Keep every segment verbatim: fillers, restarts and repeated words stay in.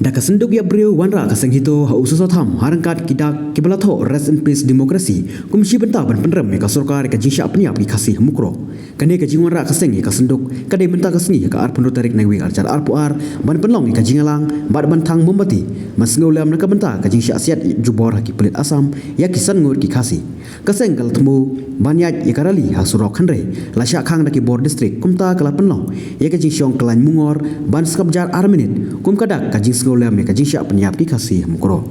Da ka synduk ïap briew wanrah ka seng HITO ha u Soso Tham ha ryngkat ki dak kiba la thoh Rest in Peace Democracy kum shi bynta ban pynrem ïa ka sorkar ïa ka jingshah pynïap ki Khasi ha Mukroh. Kane ka jingwanrah ka seng ïa ka synduk ka dei mynta ka sngi ha ka arphew hynriew tarik Naiwieng arhajar arphew ar ban pynlong ïa ka jingïalang bad ban thang mombati ban sngewlem na ka bynta ka jingshah siat jubor ha ki pulit Assam ïa ki san ngut ki Khasi. Ka seng ka la thmu ban ïaid ïa ka rally ha surok hynrei la shah khang da ki bor district, kumta ka la pynlong ïa ka jingshong khlaiñ mungor ban sngap jar ar minit kum ka dak ka jingsngewlem ïa ka jingshah pynïap ki Khasi ha Mukroh.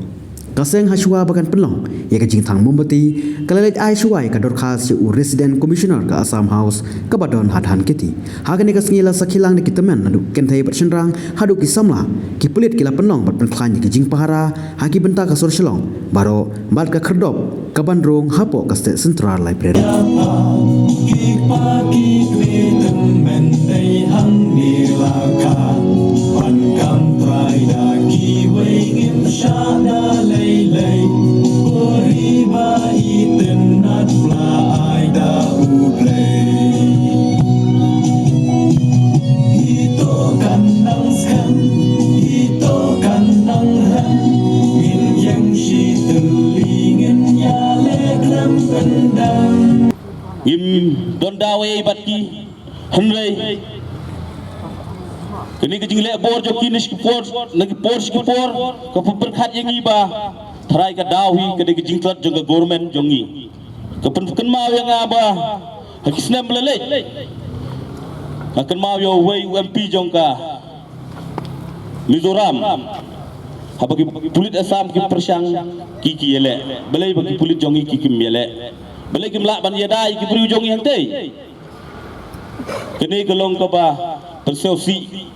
Ka seng ha shuwa ba kan pynlong ïa ka jingthang mombati ka la leit ai shuwa ïa ka dorkhas sha u Resident Commissioner ka Assam House kaba don ha Dhankheti. Ha kane ka sngi la sakhi lang da ki tymmen naduh kynthei bad shynrang haduh ki samla. Ki pulit ki la pynlong bad pynkhlaiñ ïa ka jingpahara ha ki bynta ka sor Shillong baroh bad ka khyrdop ka ban rung hapoh ka State Central Library. Ngim don daw ei bad ki hynrei kane ka jingleh bor jong ki na ki por, na ki por sha ki por ka pynpyrkhat ïa ngi ba tharai ka daw hi ka dei ka jingtlot jong ka government jong ngi. Ka pynkynmaw ïa nga ba ha ki snem ba la leit nga kynmaw ïa uwei u MP jong ka Mizoram, haba ki pulit Assam ki pyrshang ki ki ïaleh, balei ba ki pulit jong ngi ki kim ïaleh? Balei kim lah ban ïada ïa ki briew jong ngi hangtei? Kane ka long kaba pynsngewsih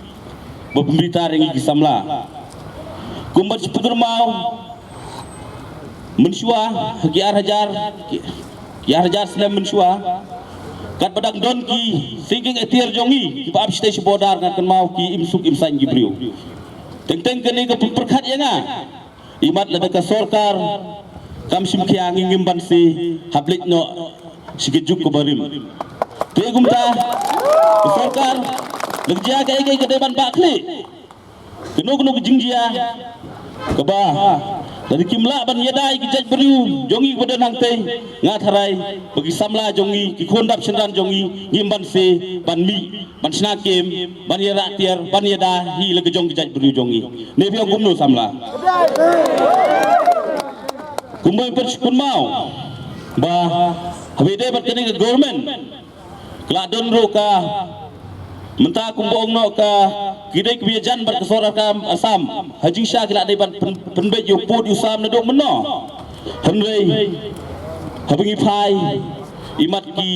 ba pynbitar ïa ngi ki samla. Kumba shu pynrem mynshuwa ha ki ar hajar, ki ar hajar snem mynshuwa, katba dang don ki thinking atiar jong ngi kiba ap shatei sha border, nga kynmaw ki im suk im saiñ ki briew. Teng teng kane ka pynpyrkhat ïa nga. Imat lada ka sorkar kam shim khia ngi ngim banse hap leit noh sha ka juk kaba rim. Te kumta ka sorkar lada jia kaei kaei ka dei ban bah khlieh. Kano kano ka jingjia kaba lada kim lah ban ïada ïa ki jaitbynriew jong ngi kiba don hangtei, nga tharai ba ki samla jong ngi, ki khun dap shynran jong ngi ngim banse ban mih ban shna kem ban ïarah tiar ban ïada hi la ka jong ki jaitbynriew jong ngi. Ne phi ong kumno samla? Kumba phi kynmaw ba haba ïadei bad kane ka government ka la don ruh ka mynta kumba ong noh ka ki dei kiba ïajan bad ka sorkar Assam ha jingshisha ki la dei ban pyn- pynbeit ïa u pud ïa u sam naduh mynno. Hynrei haba ngi phai imat ki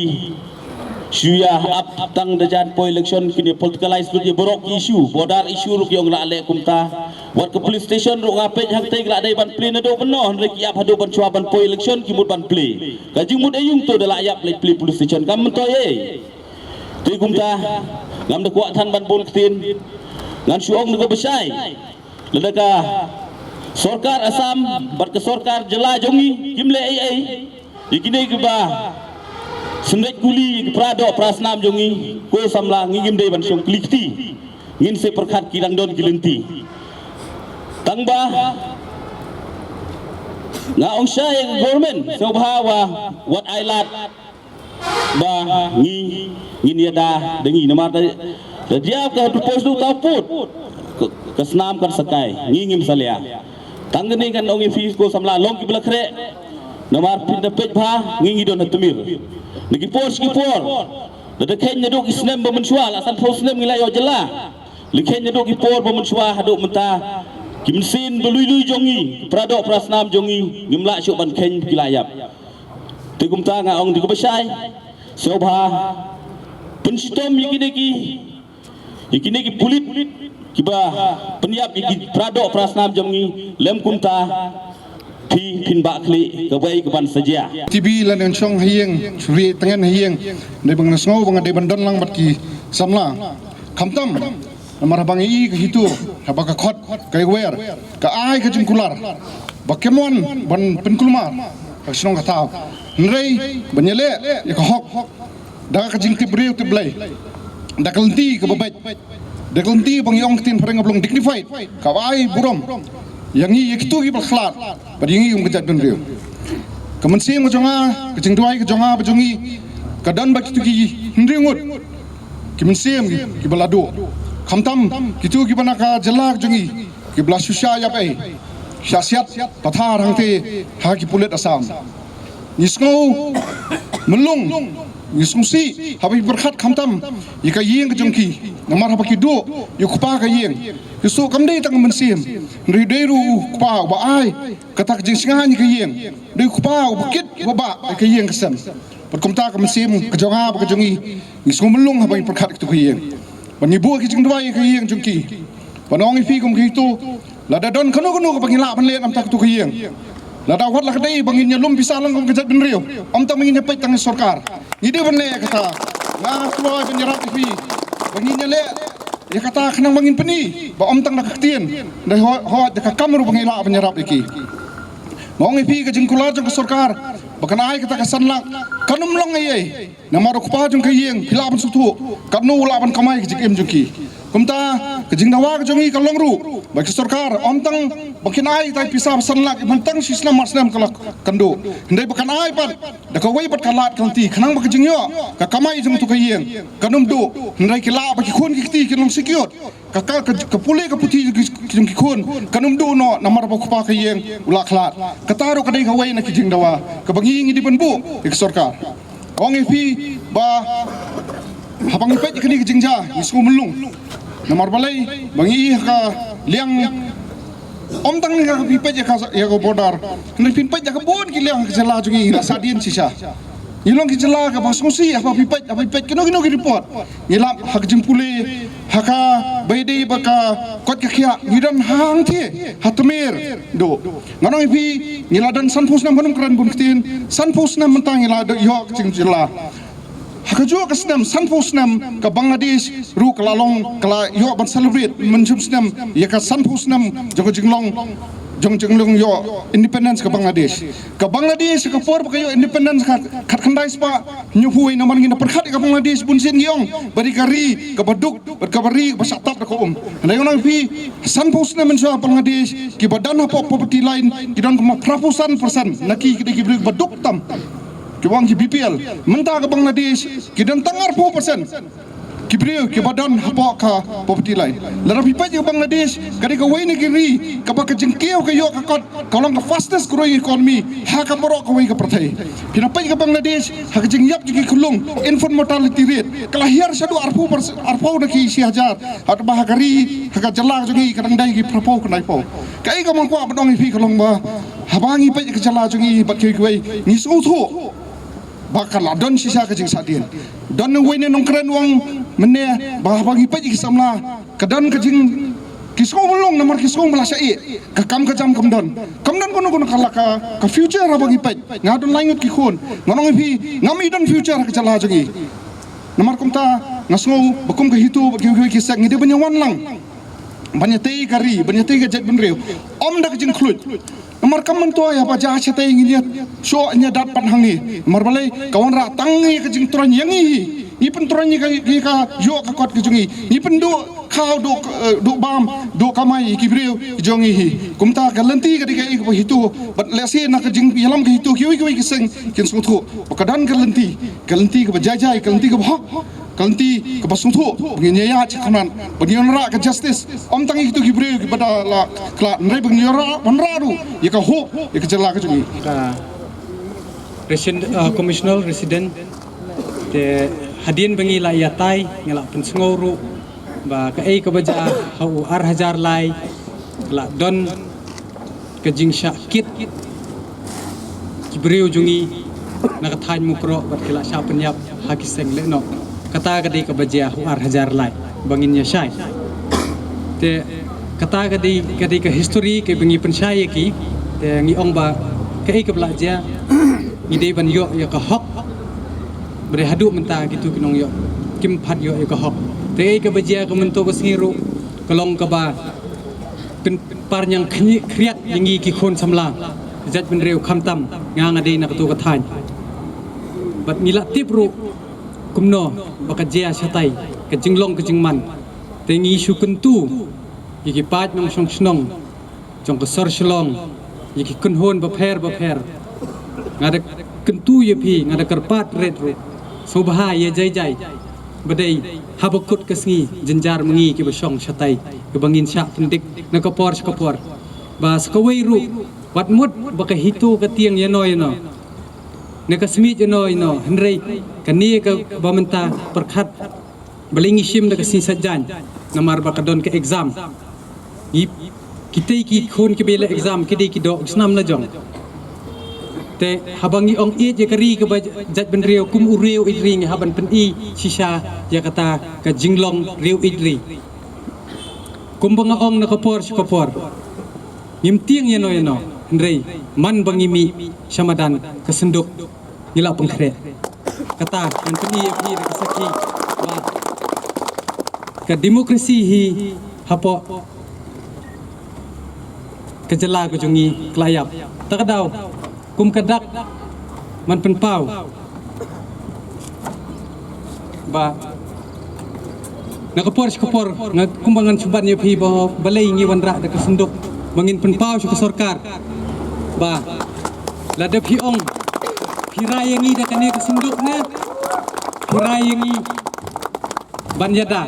shu ïa ap tang da jan poi election, kine politicalize lut ïa baroh ki issue, border issue ruh ki ong la leh kumta. Wat ka police station ruh nga peit hangtei ki la dei ban plie naduh mynno, hynrei ki ap haduh ban shuwa ban poi election ki mut ban plie. Ka jingmut aïu to da la ïap leit plie police station, kam myntoi ei. Te kumta ngam da kwah than ban bun ktien, ngan shu ong da kaba shai. Lada ka sorkar Assam bad ka sorkar jylla jong ngi kim leh ei ei ïa kine kiba synreit kuli ïa ki para doh para snam jong ngi, ko samla, ngi ngim dei ban shong kli kti. Ngin sa pyrkhat ki dang don ki lynti. Tang ba nga ong shai ïa ka government sngewbha wa wat ai lad ba ngi ngin ïada da ngi namar da da jia ka tu pos tu ta put ka, ka snam kan sakai, ngi ngim salia. Tang kane kan ong ïa phi ko samla, long kiba la khreh namar phi da peit bha ngi ngi don ha tmir. Na ki por sha ki por da da kheiñ naduh ki snem ba mynshuwa, la san phew snem ngi la ïoh jylla. La kheiñ naduh ki por ba mynshuwa haduh mynta ki mynsiem ba lui lui jong ngi, para doh para snam jong ngi ngim lah shuh ban kheiñ, ki la ïap. Te kumta nga ong da kaba shai, sngewbha pynshitom ïa kine ki, ïa kine ki pulit kiba pynïap ïa ki para doh para snam jong ngi, lem kumta phi phin bah khlieh kawei ka ban sa jia. T V lane shong ha ïing, shu ri tngen ha ïing, dei ba nga sngew ba nga dei ban don lang bad ki samla. Khamtam namar haba ngi i ka HITO, haba ka khot ka wer, ka ai ka jingkular ba kem wan ban pynkulmar ha ka shnong ka thaw, hynrei ban ïaleh ïa ka hok da ka jingtip briew tip Blei, da ka lynti kaba beit. Da ka lynti ba ngi ong ktien phareng ba long dignified, kaba ai burom ïa ngi, ïa kito kiba la khlad bad ïa ngi kum ka jaitbynriew. Ka mynsiem ka jong nga, ka jingduwai ka jong nga bad jong ngi, ka don bad kito ki hynriew ngut ki mynsiem kiba la duh, khamtam kito kiba na ka jylla ka jong ngi kiba la shu shah ïap ei, shah siat pathar hangtei ha ki pulit Assam. Ngi sngew myllung, ngi sngewsih haba ngi pyrkhat khamtam ïa ka ïing ka jong ki. Namar haba ki duh ïa u kpa ka ïing, ki sngew kam dei tang mynsiem, hynrei dei ruh u kpa uba ai kata ka jingsngewsih ïa ka ïing, dei u kpa uba kit uba bah ïa ka ïing ka sem. Bad kumta ka mynsiem ka jong nga bad ka jong ngi, ngi sngew myllung haba ngi pyrkhat ïa kito ki ïing. Bad ngi buh ki jingduwai ïa ka ïing jong ki. Bad nga ong ïa phi kum kito, lada don kano kano kaba ngi lah ban leh namar kito ki ïing, lada wat la ka dei ba ngin ïalum pisa lang kum ka jaitbynriew, ym tang ba ngin ïapeit tang ïa sorkar. Ngi dei ban leh kata. Nga kloi ban ïarap ïa phi ba ngin ïaleh ïa kata khnang ba ngin pyni ba ym tang da ka ktien, da hoi, hoi da ka kam ruh ba ngi lah ban ïarap ïa ki. Nga ong ïa phi, ka jingkular jong ka sorkar ba kan ai kata ka san lak, kan ym long ei ei. Namar u kpa jong ka ïing, phi lah ban sngewthuh katno u lah ban kamai ka jingim jong ki. Kumta ka jingdawa ka jong ngi ka long ruh ba ka sorkar ym tang ba kin ai tai pisa ba san lak ban tang shi snem ar snem ka la kynduh, hynrei ba kan ai pat da kawei pat ka lad ka lynti khnang ba ka jingïoh ka kamai jong uto ka ïing kan ym duh, hynrei ki lah ba ki khun ki kti kin long secured. Ka, ka, ka, ka pule ka puthi ki, ki, ki khun kan ym duh noh namar ba u kpa ka ïing u la khlad. Kata ruh ka dei kawei na ki jingdawa kaba ngi, ngi dei ban buh ïa ka sorkar. Ong ïa phi ba haba ngi peit ïa kane ka jingjia ngi sngew myllung. Namar balei? Ba ngi ha ka liang, ym tang ngi ha ka phi peit ïa ka, ïa ka border, hynrei phin peit ïa ka bun ki liang ha ka jylla jong ngi, ngi la sahdien shisha. Ngi long ki jylla kaba sngewsih haba phi peit, haba phi peit kino kino ki report. Ngi lap ha ka jingpule, ha kaba ïadei bad ka koit ka khiah, ngi don hangthie ha tmier. Duh, ngan ong ïa phi, ngi la don sanphew snem, ngan ym kren bun ktien, sanphew snem mynta ngi la ïoh ka jingjylla. Ha kajuh ka snem sanphew snem ka Bangladesh ruh ka la long, ka la ïoh ban celebrate mynshem snem ïa ka sanphew snem jong ka jinglong, jong ka jinglong ïoh independence ka Bangladesh. Ka Bangladesh ka por ba ka ïoh independence ka khatkhyndai spah hynñiewphew, namar ngin da pyrkhat ïa ka Bangladesh bunsien ngi ong ba dei ka ri kaba duk bad kaba ri kaba shah tap da ka um. Hynrei ngan ong ïa phi, sanphew snem mynshuwa Bangladesh kiba don hapoh poverty line ki don kumba phraphew san percent na ki, ki dei ki briew kiba duk tam, kiba ong ki B P L. Mynta ka Bangladesh ki don tang arphew percent ki briew kiba don hapoh ka poverty line. Lada phi peit ïa ka Bangladesh, ka dei kawei na ki ri kaba ka jingkiew ka ïoh ka kot ka long ka fastest growing economy ha ka baroh kawei ka pyrthei. Phin da peit ïa ka Bangladesh ha ka jingïap jong ki khyllung, infant mortality rate ka la hiar shaduh arphew percent, arphew na ki shi hajar ha, ba ha ka ri, ha ka jylla jong ngi ka dang dei ki phraphew khyndai phew. Kaei kaba nga kwah ban ong ïa phi ka long ba haba ngi peit ïa ka jylla jong ngi bad kiwei kiwei ngi sngewthuh ba ka la don shisha ka jingsahdien. Don uwei ne nongkren u ong mynne ba haba ngi peit ïa ki samla ka don ka jing, ki sngew myllung namar ki sngew ba la shah ïeh, ka kam ka jam kam don. Kam don kano kano ka lad ka, ka future haba ngi peit. Nga don lai ngut ki khun, ngan ong ïa phi, ngam i don future ha ka jylla jong ngi. Namar kumta nga sngew ba kum ka HITO bad kiwei kiwei ki seng ngi dei ban ïa wan lang ban ïatei ïa ka ri, ban ïatei ïa ka jaitbynriew, ym da ka jingkhluit. Namar kam myntoi haba jia shatei ngin ïa shoh, ngin ïa dat pat hangne. Namar balei? Ka wanrah tang ïa ka jingtroiñ ïa ngi hi. Ngi pyntroiñ ïa ka, ïa ka ïoh ka kot ka jong ngi. Ngi pynduh khaw, duh, eh, duh bam, duh kamai ïa ki briew ki jong ngi hi. Kumta ka lynti ka dei kaei kaba HITO bad lehse na ka jingïalam ka HITO kiwei kiwei ki seng kin sngewthuh ba ka don ka lynti, ka lynti kaba jai jai, ka lynti kaba hok, ka lynti kaba sngewthuh ba ngin ïa ïaid shakhmat, ba ngin wanrah ka justice, ym tang ïa kito ki briew kiba da la khlad, hynrei ba ngin ïa wanrah ruh ïa ka hope ïa ka jylla ka jong ngi. Ka resident, uh, commissioner resident, te hadien ba ngi la ïatai ngi la pynsngew ruh ba kaei kaba jia ha u ar hajar lai ka la don ka jingshah kit ki briew jong ngi na ka thaiñ Mukroh bad ki la shah pynïap ha ki seng lehnoh. Kata ka dei kaba jia ha u ar hajar lai ba ngin ïa shai. Te kata ka dei, ka dei ka history kaba ngi pynshai ïa ki. Te ngi ong ba kaei kaba la jia ngi dei ban ïoh ïa ka hok. Ba dei haduh mynta kito ki nongïoh kim pat ïoh ïa ka hok. Te kaei kaba jia ka mynta ka sngi ruh ka long kaba pyn-, pynpar ñiang khñi-, khriat ïa ngi ki khun samla jaitbynriew, khamtam nga, nga dei na kato ka thaiñ. Bad ngi la tip ruh kumno ba ka jia shatai, ka jinglong ka jingman. Te ngi shu kyntu ïa ki paid nongshong shnong jong ka sor Shillong, ïa ki kynhun bapher bapher. Nga da kyntu ïa phi, nga da kyrpad rit ruh, sngewbha ïa jai jai ba dei haba kut ka sngi, jynjar ma ngi kiba shong shatai, kiba ngin shah pyndik na ka por sha ka por. Ba sa kawei ruh, wat mut ba ka HITO ka tieng ïano ïano, ne ka SMEECH ïano ïano, hynrei kane kaba mynta pyrkhat, balei ngi shim da ka sngi Saitjaiñ? Namar ba ka don ka exam. Ngi, kitei ki khun kiba ïaleh exam ki dei ki doh snam la jong. Te haba ngi ong ïeit ïa ka ri kaba jaitbynriew, kum u riew ïeit ri, ngi hap ban pyni shisha ïa kata ka jinglong riew ïeit ri. Kumba nga ong na ka por sha ka por, ngim tieng ïano ïano, hynrei man ba ngi mih sha madan ka synduk ngi la pynkhreh. Kata ngan pyni ïa phi da ka sakhi ba ka demokrasi hi hapoh ka jylla ka jong ngi ka la ïap. Ta ka daw, kum ka dak, man pynpaw ba na ka por sha ka por, nga kumba ngan shu ban ïa phi ba balei ngi wanrah da ka synduk, ba ngin pynpaw sha ka sorkar ba lada phi ong phi rai ïa ngi da kane ka synduk ne phi rai ïa ngi ban ïada.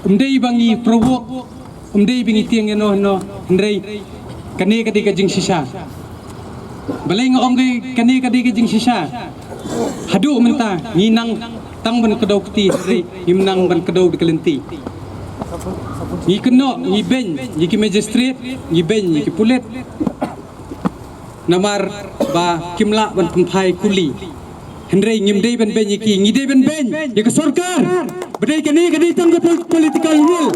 Ym dei ba ngi provok, ym dei ba ngi tieng ïano ïano, hynrei kane ka dei ka jingshisha. Balei nga ong ka, kane ka dei ka jingshisha? Haduh mynta ngi nang tang ban kdew kti, hynrei ngim nang ban kdew da ka lynti. Ngi kynnoh, ngi beiñ ïa ki magistrate, ngi beiñ ïa ki pulit, namar ba kim lah ban pynphai kuli. Hynrei ngim dei ban beiñ ïa ki, ngi dei ban beiñ ïa ka sorkar. Ba dei kane ka dei tang ka pol-, political will.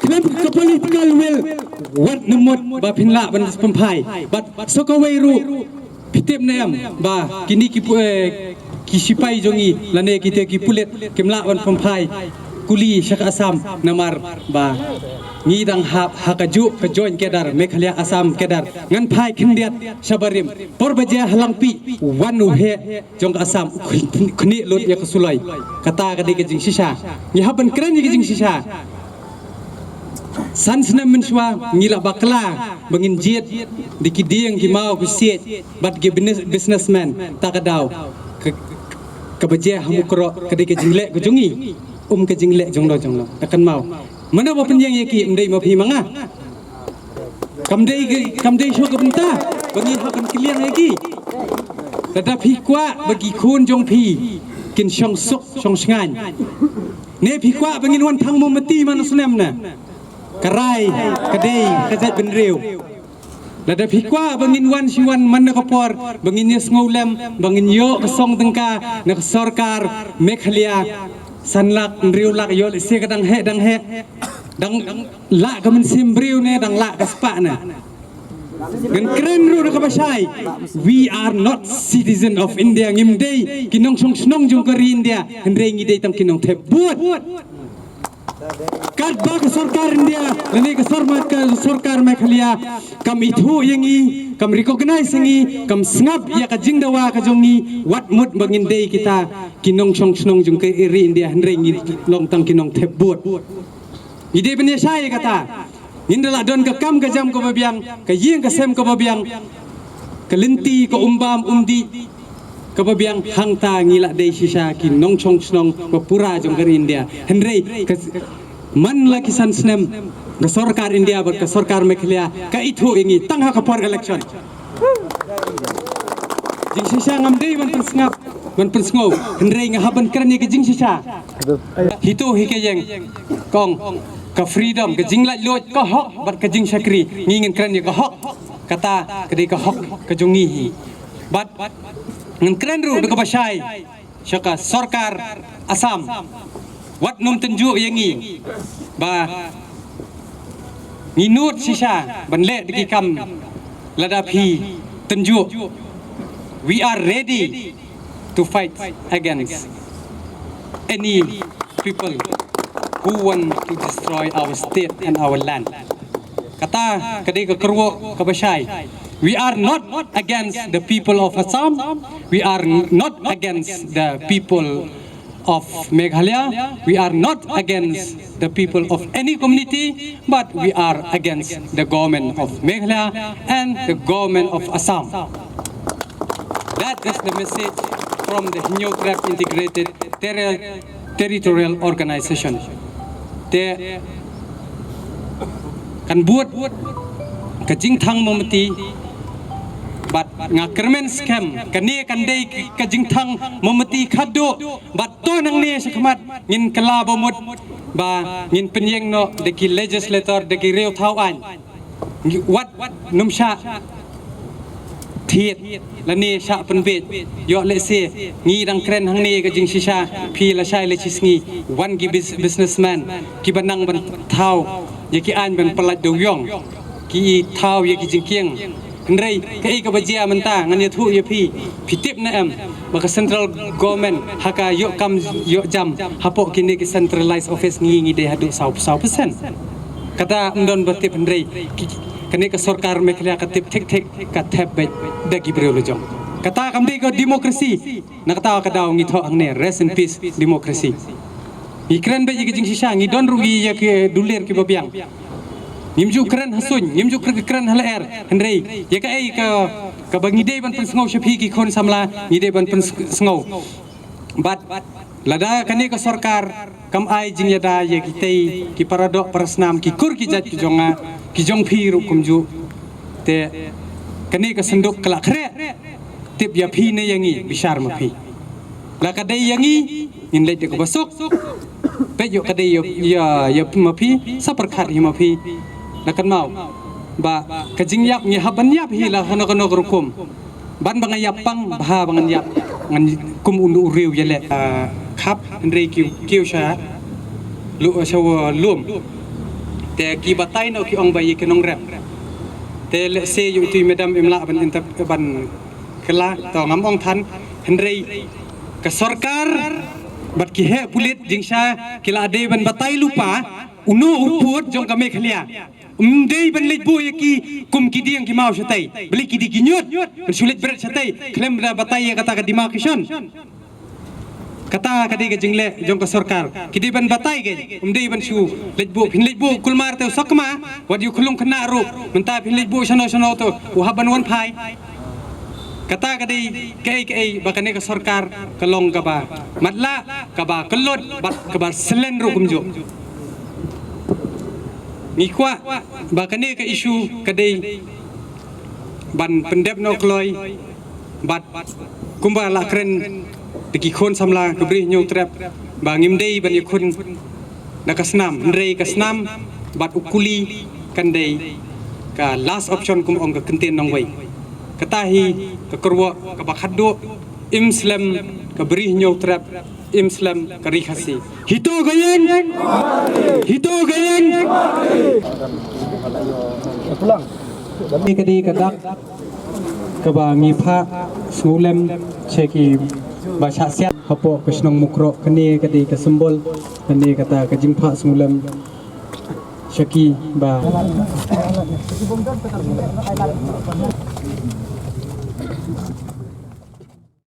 Khlem ka political will, wat ne mut ba phin lah ban pynphai. Bad sa kawei ruh, phi tip ne em ba kine ki pu-, eh, ki sipai jong ngi lane kita ki pulit kim lah ban pynphai kuli sha ka Assam, namar ba ngi dang hap ha kajuh ka joint cadre, Meghalaya Assam cadre. Ngan phai khyndiat sha barim. Por ba jia ha Langpih, wan u heh jong ka Assam u khn-, khnieh lut ïa ka suloi. Kata ka dei ka jingshisha. Ngi hap ban kren ïa ka jingshisha. San snem mynshuwa ngi la bakla ba ngin jied da ki dieng, ki maw, ki siej bad ki business-, businessman. Ta ka daw ka, kaba jia ha Mukroh ka dei ka jingleh ka jong ngi, um ka jingleh jong no jong no. Da kynmaw, mano ba pynïeng ïa ki? Ym dei ma phi ma nga. Kam dei ki, kam dei shuh ka bynta ba ngi hap ban kylliang ïa ki. Lada phi kwah ba ki khun jong phi kin shong suk shong shngaiñ, ne phi kwah ba ngin wan thang mombati man u snem ne? Ka rai ka dei ka jaitbynriew. Lada phi kwah ba ngin wan shi wan man na ka por, ba ngin ïa sngewlem, ba ngin ïoh ka song tyngka na ka sorkar Meghalaya, san lak, hynriew lak, ïoh lehse ka dang heh, dang heh, dang lah ka mynsiem briew ne dang lah ka spah ne. Ngan kren ruh da kaba shai. We are not citizen of India. Ngim dei ki nongshong shnong jong ka ri India. Hynrei ngi dei tang ki nongthep vote. Katba ka sorkar India lane ka sorma-, ka sorkar Meghalaya kam ithuh ïa ngi, kam recognize ïa ngi, kam sngap ïa ka jingdawa ka jong ngi, wat mut ba ngin dei kita ki nongshong shnong jong ka ri India, hynrei ngi long tang ki nongthep vote. Ngi dei ban ïa shai ïa kata. Ngin da lah don ka kam ka jam kaba biang, ka ïing ka sem kaba biang, ka lynti ka um bam um dih kaba biang, hangta ngi lah dei shisha ki nongshong shnong ba pura jong ka ri India. Hynrei ka, man la ki san snem ka sorkar India bad ka sorkar Meghalaya ka ithuh ïa ngi tang ha ka por election. Jingshisha ngam dei ban pynsngap, ban pynsngew, hynrei nga hap ban kren ïa ka jingshisha. Hito hi ka ïeng, kong, ka freedom, ka jinglaitluid, ka hok bad ka jingshakri. Ngi ngin kren ïa ka hok. Kata ka dei ka hok ka jong ngi hi. Bad ngan kren ruh da kaba shai sha ka sorkar Assam. Wat nym tynjuh ïa ngi ba ngi nud shisha ban leh da ki kam lada phi tynjuh. We are ready to fight against any people who want to destroy our state and our land. Kata ka dei ka kyrwoh kaba shai. We are not against the people of Assam. We are not against the people of Meghalaya. We are not against the people of any community, but we are against the government of Meghalaya and the government of Assam. That is the message from the Hynñiewtrep Integrated Terri- Territorial Organization. Te kan bud ka jingthang mombati, bad nga kyrmen skhem kane kan dei ka jingthang mombati khadduh, bad to nangne shakhmat ngin kylla ba mut ba ngin pynïeng noh da ki legislator, da ki riew thaw aiñ. Wat nym shah thied lane shah pynbeit. Ïoh lehse ngi dang kren hangne ka jingshisha, phi lashai lashisngi wan ki bus- businessman kiba nang ban thaw ïa ki aiñ ban pyllait dewiong, ki thaw ïa ki jingkieng. Hynrei kaei kaba jia mynta, ngan ïathuh ïa phi, phi tip ne em ba ka central government ha ka ïoh kam ïoh jam hapoh kine ki centralized office ngi ngi dei haduh saw saw percent. Kata ym don ba tip, hynrei ki- kane ka sorkar Meghalaya ka tip thik thik, ka thep beit da ki briew la jong. Kata kam dei ka democracy. Na kata ka daw ngi thoh hangne, rest in peace democracy. Ngi kren beit ïa ka jingshisha, ngi don ruh ïa ki dulir kiba biang. Ngim ju kren ha suiñ, ngim ju kren ha lyer, hynrei ïa kaei ka kaba ngi dei ban pynsngew sha phi ki khun samla, ngi dei ban pynsngew. Bad lada kane ka sorkar kam ai jingïada ïa kitei ki paradoh parasnam, ki kur ki jait ki jong nga, ki jong phi ruh kumjuh, te kane ka synduk ka la khreh. Tip ïa phi ne ïa ngi, bishar ma phi. La ka dei ïa ngi, ngin leit da kaba suk. Peit ïoh ka dei ïa, ïa, ïa ma phi, sa pyrkhat hi ma phi. La kan mau ba ka jingïap ngi hap ban ïap hi la kano kano ka rukom. Ban ba nga ïap pang, bha ba ngan ïap, ngan kum u riew ïaleh. Ah, khap, hynrei ki kiew sha lu sha lum. Te ki batai noh ki ong ba ïa ki nongrep. Te lehse ïa utu i madam im lah ban inter- ban kylla, to ngam ong than, hynrei ka sorkar bad ki heh pulit jingshisha ki la dei ban batai lypa uno u pud jong ka Meghalaya. Ym dei ban leit buh ïa ki kum ki dieng ki maw shatei. Balei ki dei ki ñiut ban shu leit bret shatei khlem da batai ïa kata ka demarcation. Kata ka dei ka jingleh jong ka sorkar. Ki dei ban batai, ki ym dei ban shu leit buh. Phin leit buh Kulmar te u Sakma, wat ïa u Khlung Khynnah ruh, mynta phin leit buh shano shano te u hap ban wan phai. Kata ka dei kaei kaei ba kane ka sorkar ka long kaba matlah, kaba kyllut bad kaba slen ruh kumjuh. Ngi kwah ba kane ka issue ka dei ban pyndep noh kloi, bad kumba la kren da ki khun samla ka Bri Hynñiewtrep, ba ngim dei ban ïakhun da ka snam, hynrei ka snam bad u kuli kan dei ka last option, kum ong ka kyntien nongwei. Kata hi ka kyrwoh kaba khadduh, im slem ka Bri Hynñiewtrep, im slem ka Ri Khasi. Hito ka ïing! Hito ka ïing! Kane ka dei ka dak kaba ngi phah sngewlem sha kiba shah siat hapoh ka shnong Mukroh. Kane ka dei ka symbol, kane kata ka jingphah sngewlem sha kiba